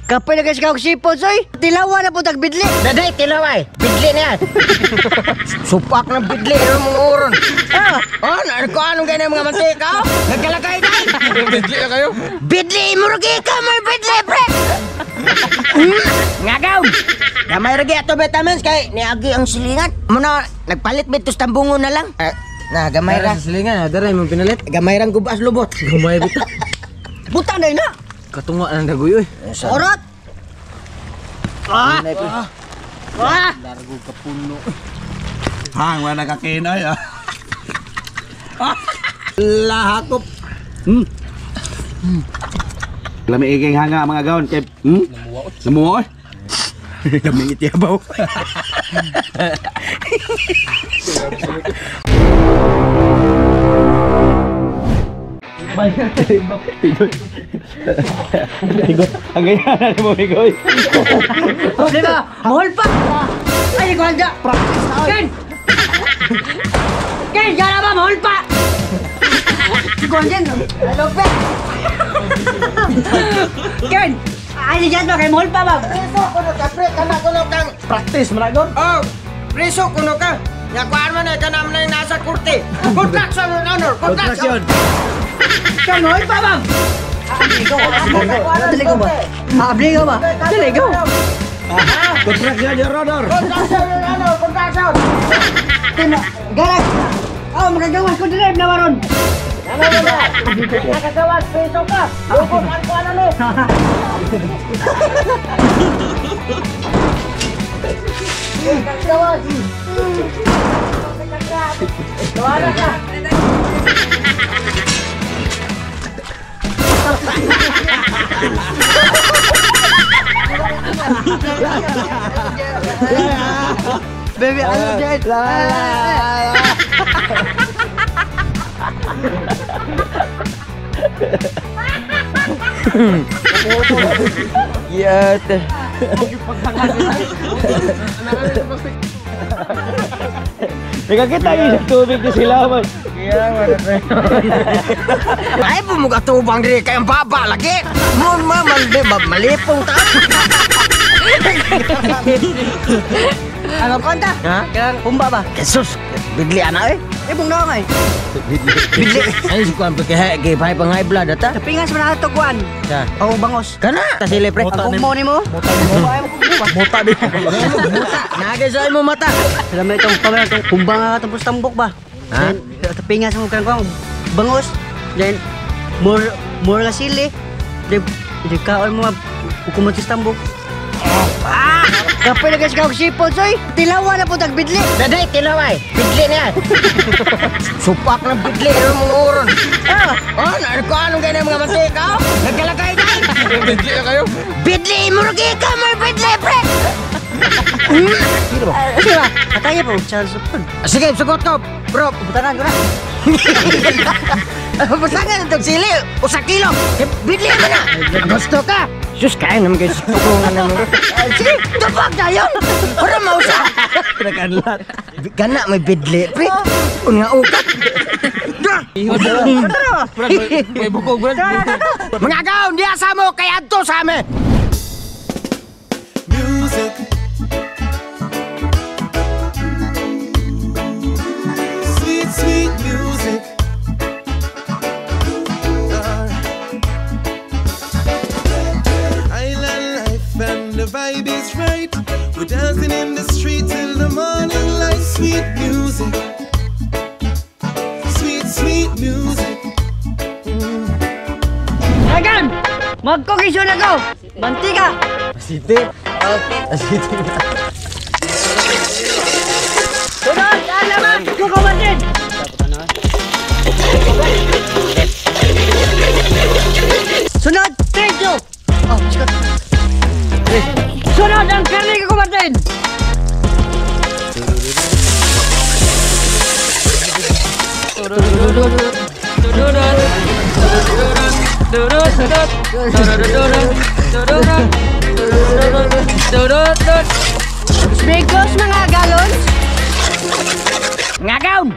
Kapoy na guys kag sipon, soy. Tilawa na po tag bidli. Daday, tilaway. Bidli na yan. Supak ng bidli. Ano mong uron? Ah, Oh, ko anong ganyan mga mantika? Oh? Nagkalakay tayo. Bidli na kayo? Bidli, murugi ka, may bidli, pre! Ngagaw! Gamay ragi ato vitamins kay niagi ang silingan. Muna, nagpalit bitos tambungo na lang. Na, gamay ra. Sa silingan, dara imong pinalit. Gamay rang gubas lubot. Gamay bita. butang na na. Katunga ng daguyoy. Orot. Ah! Ah! Largo ka puno. Hang, wala nakakinay ah. Lahakop. Hmm. Lami iging hanga mga gaon kay Namuot. Lami itiyabaw. Higot. Ang ganyan na mo higoy. Problema, mahol pa. Ay, ko handa. Ken! Ken, gara ba mahol pa? Ikaw dyan. Hello, pe. Ken! Ay, dyan ba? Kay mahol pa ba? Preso kuno ka, pre. Kana kuno kang... Practice man gud. Oh, preso kuno ka. Nakuhaan mo na, kanam na yung nasa kurte. Contraction, Your Honor. Contraction. Ken, mahol pa ba? Dali ko ba? Abli ko ba? Dali ko. Contraction, Your Honor. Contraction, Your Honor. Contraction. Garag! Oh, magagawas ko drive na maron. Ano mo na? Nakagawas, preso ka. Lukot ang kuwan ano. Nakagawas. Tuwara ka. Baby, ano dyan? Yes. Nakakita yung tubig ni sila man. Ay, bumugatubang diri kay ang baba lagi. Mo ma malipong ta. Ano konta? Ha? Kailangan pumba ba? Jesus, bidli ana eh. Ibong na ngay. Bidli. Ay si kuan kay kay pay pang high blood ata. Tapingas man ato kuan. Sa. Oh, bangos. Kana ta sila pre. Ang kugmo ni mo? Muta di. Muta. Nagay sa imo mata. Alam mo itong pamela itong kumba nga itong tambok ba? Ha? Tapingas mo kang kuan bangos. Then more more nga sili. Then kaon mo kukumatis tambok. Ah! Kapoy na guys kag sipon soy. Tilawa na po tag bidli. Daday tilaway. Bidli na yan. Supak ng bidli ano mong uron. Ah! Oh, ko anong ganyan mga mantika? Oh? Nagkalakay tayo. Bidli na kayo? Bidli, murugi ka, may bidli, pre. Sige ba? Ataya po chance po. Sige, sugot ko, bro. Butanan ko na. Pasangan itong sili, usa kilo. Bidli mo na. Gusto ka? Sus, kaya naman guys. Tukungan naman. Sige, tubag na yun. Para mausa. Nagkanlat. Gana may bidli, pre. Nga ukat. May bukog brad. Mga gaon, di asa mo, kay adto sa amin. Music. Sweet, sweet music. Island life and the vibe is right. We're dancing in the street till the morning light. Sweet music. Sweet, sweet music. Agan! Magkokisyon na ko! Mantika! Asite. Asite. Sunod! Alaman! Kukumatin! Sunod! Thank you! Oh, sikat. Sunod ang karne kukumatin! Bigos mga galons! Nga gaon.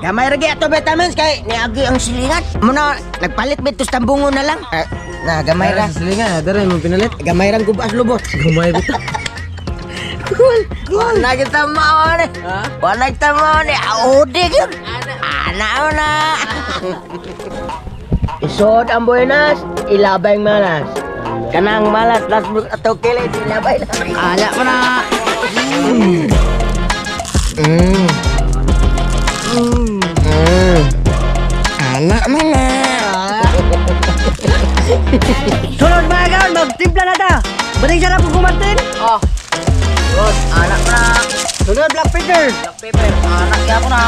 Gamay ra gyud ato vitamins kay niagi ang silingan. Muna nagpalit bito sa tambungo na lang. Na gamay ra. Silingan, dara mo pinalit. Gamay ra gubas lubot. Gamay bitaw. Cool. Wala kita mao ni. Wala kita mao ni. Audi gyud. Ana na. Isod ang buenas, ilabay ang malas. Kanang malas las ato kilit ilabay na. Ala mo na. Ana man na. Sunod mga gaon, magtimpla na ta. Bating sarap kung kumartin. Oh. Good, anak na. Sunod black pepper. Black pepper, anak gyapon na.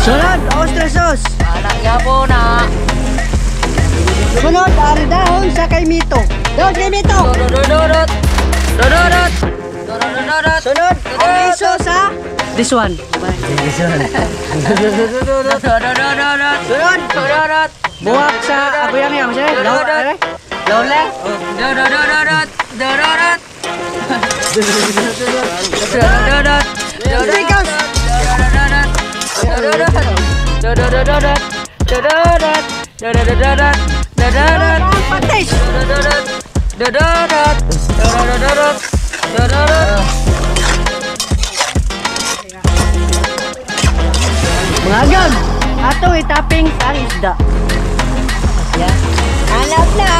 Sunod oyster sauce. Anak gyapon na. Sunod ang dahon sa kaymito. Dahon sa kaymito. Dodododot. Dododot. Dodododot. Sunod ang miso sa this one. Dodododot. Sunod Dododot. buwak sa ako yang yang siya. Lola. Dodododot. Dododot. Dodododot. Pickles. Dodododot. Dodododot. Dodododot. Dodododot. Dodododot. Ang patis. Dodododot. Dodododot. Dodododot. Dodododot. Mga gag, ato itaping sa isda. Hanap na.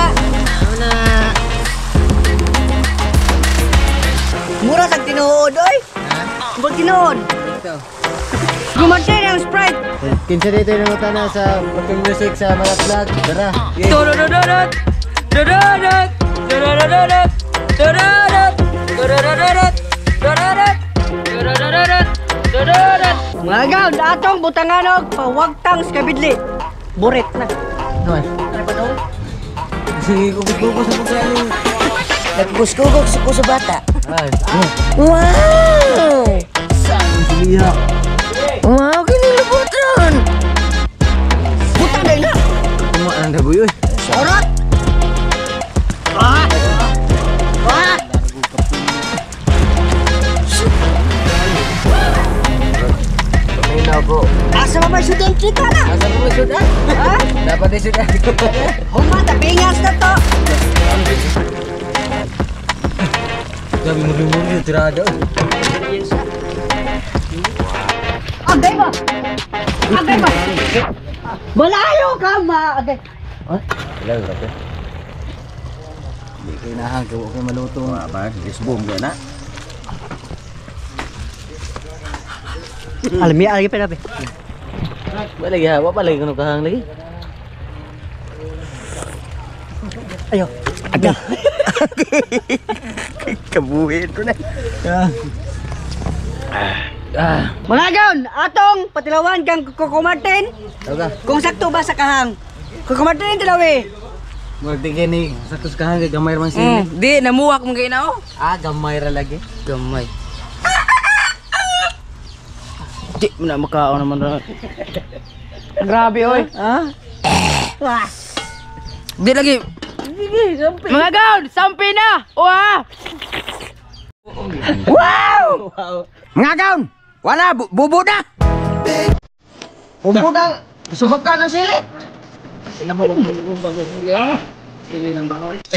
Mura sa tinuod, oy. Mura tinuod. Gumantin ang Sprite. Kinsa dito yung na sa Purple Music sa mga vlog. Tara. Dodododot. Dodododot. Dodododot. Dodododot. Dodododot. Dodododot. Dodododot. Dodododot. Mga gag, atong butanganog pawagtang sa kabidli. Buret na. Ano? Sige, kukus-kukus sa pagkain. Nagkuskugog sa kuso bata. Ay. Wow! Saan siya? Wow, kinilubutan! Butang dahil na. Kuma ang dagoy oy. Orot. Ah! Ah! Paminaw ko. Asa ba may sudan kita na? Asa ko may sudan? Ha? Dapat ay sudan. Huma, tapingas na to. Gabi mo rin tirada. Agay ba? Agay ba? Malayo ka ma. Agay. Wala grabe. Di kay nahang kay wa kay maluto. Ba, isbom kay na. Alam niya, alagi pa nabi. Wala lagi ha, wa pa lagi kuno kahang lagi. Ayo. Agay. Kabuhin ko na. Mga gaon, atong patilawan kang Coco Martin. Tawag. Kung sakto ba sa kahang. Coco Martin tilawi. Murag di kini sakto sa kahang kay gamay ra man sili. Di, namuwak mong kayo na oh. Ah, gamay ra lagi. Gamay. Di mo na makaon naman ra. Grabe, oy. Ha? Wah. Di lagi. Mga gaon, sampi na! Uha! Wow! Mga gaon, wala, bubo na! Bubo na! Subag ka ng sili!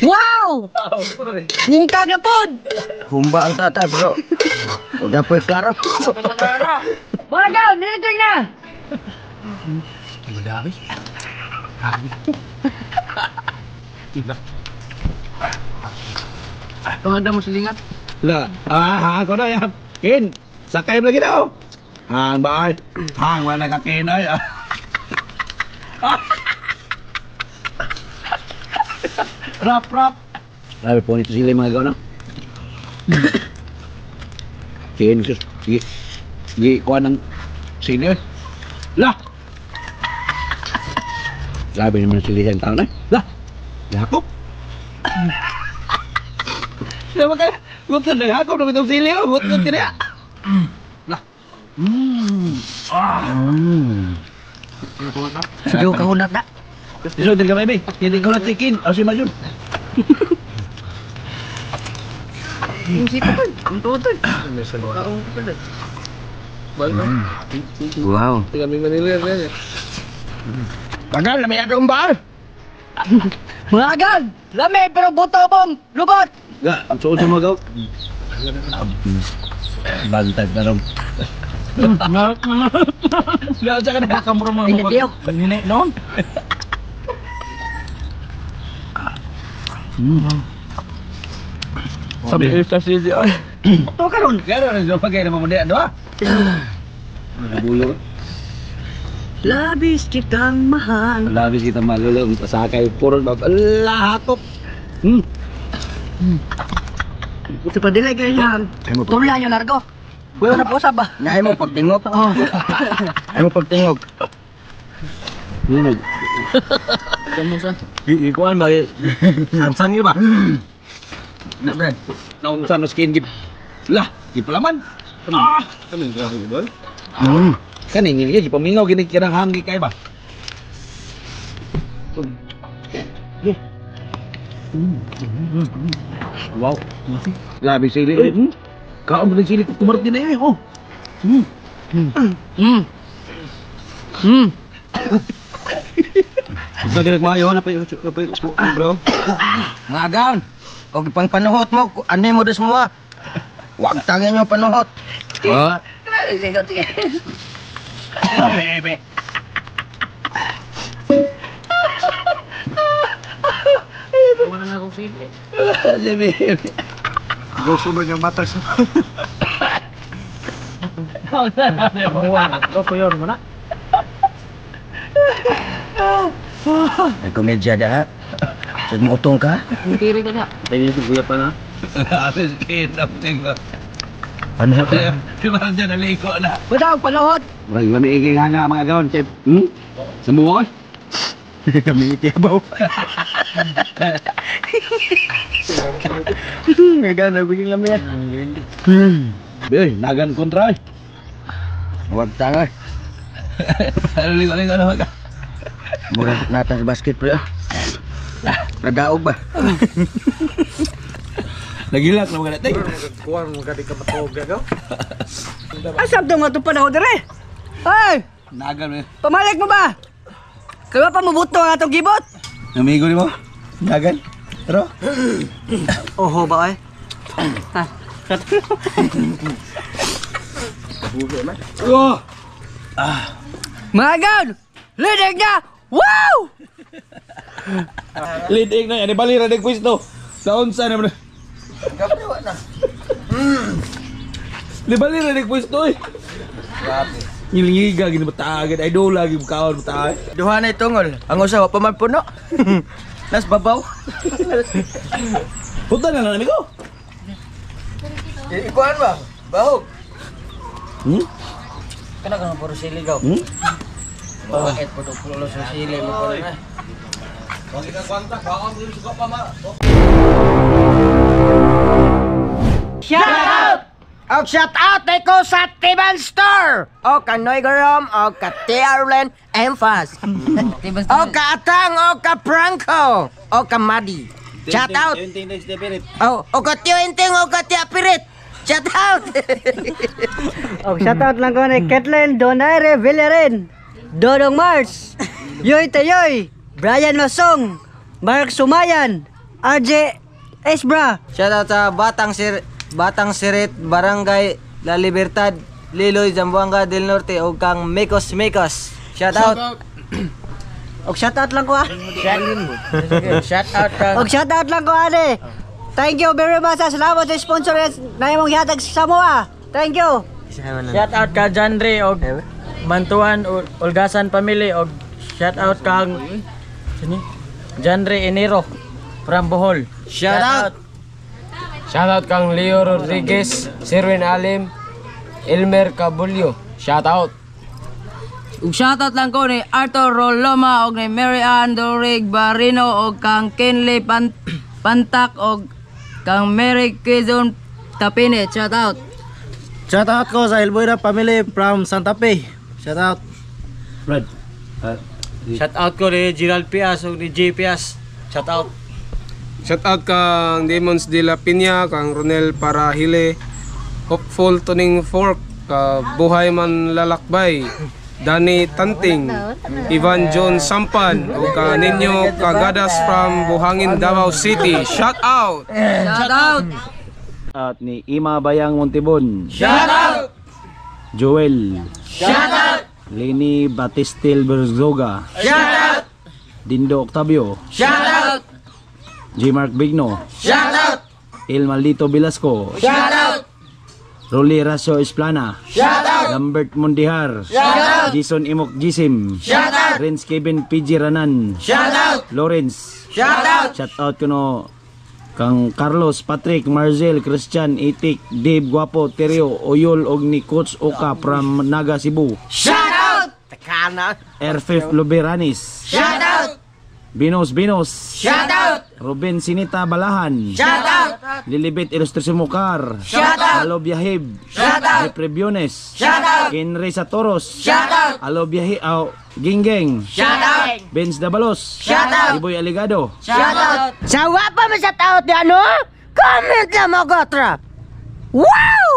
Wow! Ningkag na pod. Humba ang tatay, bro. Huwag na po'y klaro. Mga gaon, nilitoy na. Madami. Panganda mo silingan. La, ah, ako na yan. Kin, sakay mo lagi daw. Hang ba ay? Hang wala ka kin ay. Rap rap. Grabe po nito sila yung mga gaw, no? Kin, sus, sige. Sige, kuha ng sili. Oy. La! Grabe naman ang sili sa tao na. La! Yakop! Siya ba kayo? Gusto na yakop na itong sili. Oh. Gusto na. La! Ah! Sige, kahunat na. Iso, din ka baby. Hindi ko lang tikin. O si Majun. Wow. Tagal na may atong ba? Mga agan! Lami pero buto bom! Lubot! Ga, ang suot sa mga gaw. Bantag na rin. Sa ka na kamuro mo. Ay, nadiyo. Nini noon. Sabi sa sisi ay. To karon. Kaya rin sa pagay na mo di ano ah. Nabulo. Labis kitang mahal. Labis kita malulong pasakay puro ba lahatok. Ito pa dili kayo yan. Tula nyo largo. Wala na po sa ba? Nahay mo pagtingog. Oo. Ay mo pagtingog. Ngunod. Ikuan ba? Sansan yun ba? Na Brad. Naunsan no skin gip. Lah, gipalaman. Ah, kaning grabe ba? Kaning ngili gipamingaw gini kirang hanggi kay ba? Wow. Grabe sili. Kaon mo sili kumart din na eh. Oh. Gusto din nagmayo na pa bro. Mga agaon. Og pang panuhot mo, ano mo des mo ah. Wag tangin nyo panuhot. Oh. Bebe. Wala na akong sili. Bebe. Gusto ba niyang mata sa... Ay komedya da ha. Sa mutong ka. Tiri ka na. Tayo sa pa na. Ate skin up ting. Ano? Di ba dyan naligo na? Wala akong panuhot. Murag lami iki nga nga mga gawon, chef. Sa muwa? Kami itiabaw. Nga nagiging lami yan. Be, nagan kontra. Eh. Wag tanga. Ligo ligo na mag. Mura natang sa basket pre. Nadaog ba? Nagilak na mga natin. Asam to nga itong panahon dire? Ay! Nagan mo. Pamalik mo ba? Kaya pa mabuto ang atong gibot? Namigo ni mo? Nagan? Pero? Oho ba ay? Ha? Oh! Mga gaon! Lidig na! Wow! Lead na yan. Bali ra ding pwesto. Sa unsa naman. Gabi na. Di bali ra ding pwesto eh. Grabe. Ngilingiga gini batagad idol lagi kaon batagad. Duha na itungol. Ang usa wa pa man puno. Nas babaw. Punta na lang amigo. Ikuan ba? Bahog. Kana ka puro sili gaw. Bakit po pulo sa sili mo pa na. Shout out! Og shout out ko sa Tiban Store! O ka Noy Garom, o ka T. Arlen, Emphas. O ka Atang, o ka Franco, o ka Madi. Shout out! O, o ka Tio Inting, o ka Tia Pirit. Shout out! Oh, shout out lang ko ni Kathleen Donaire Villarin, Dodong Mars, Yoy Tayoy, Brian Masong, Mark Sumayan, RJ Esbra, Shout out sa Batang Sirit, Barangay La Libertad, Liloy, Zamboanga del Norte ug kang Mekos Mekos. Shout out. Og shout out lang ko ah. Shout out kang Og shout out lang ko ate. Thank you very much. Salamat sa sponsor na imong gihatag sa Samoa. Thank you. Shout out ka Janre og Mantuan Ulgasan family og shout out kang sini Janre Enero from Bohol. Shout out. Shout out kang Leo Rodriguez, Sirwin Alim, Elmer Cabullo. Shout out. Ug shoutout lang ko ni Arthur Roloma og ni Mary Ann Dorig Barino og kang Kenley Pantak og kang Mary Quezon Tapine. Shoutout. Shout out ko sa Elboira family from Santa Fe. Shout out. Brad. Shout out ko ni Gerald Pias og ni J Pias. Shout out. Shout out kang Demons de la Piña, kang Ronel Parahile, Hopeful Tuning Fork. Ka Buhay Man Lalakbay, Danny Tanting, Ivan John Sampan, ug ka Ninyo Kagadas from Buhangin, Davao City. Shout out! Shout out! Out ni Ima Bayang Montibon. Shout out! Joel. Shout out! Lenny Batistil Berzoga. Shout out! Dindo Octavio. Shout out! J. Mark Bigno. Shout out! El Maldito Velasco. Shout out! Rolly Raso Esplana. Shout out! Lambert Mondihar. Shout out! Jason Imok Jisim. Shout out! Renz Kevin PG Ranan. Shout out! Lawrence. Shout out! Shout out kuno kang Carlos, Patrick, Marzel, Christian, Itik, Dave, Guapo, Terio, Oyol og ni Coach Oka from Naga, Cebu. Shout out! Takana. Airfif Luberanis. Shout out! Binos Binos. Shout out! Ruben Sinita Balahan. Shout out! Lilibet Ilustrisimo Car. Shout out! Alo Biahib. Shout out! Jeffrey Biones. Shout out! Henry Satoros. Shout out! Alo Biahib. Oh, Ginggeng. Shout out! Benz Dabalos. Shout out! Iboy Aligado. Shout out! Sa wa pa man shout out di ano? Comment lang mo gotra. Wow!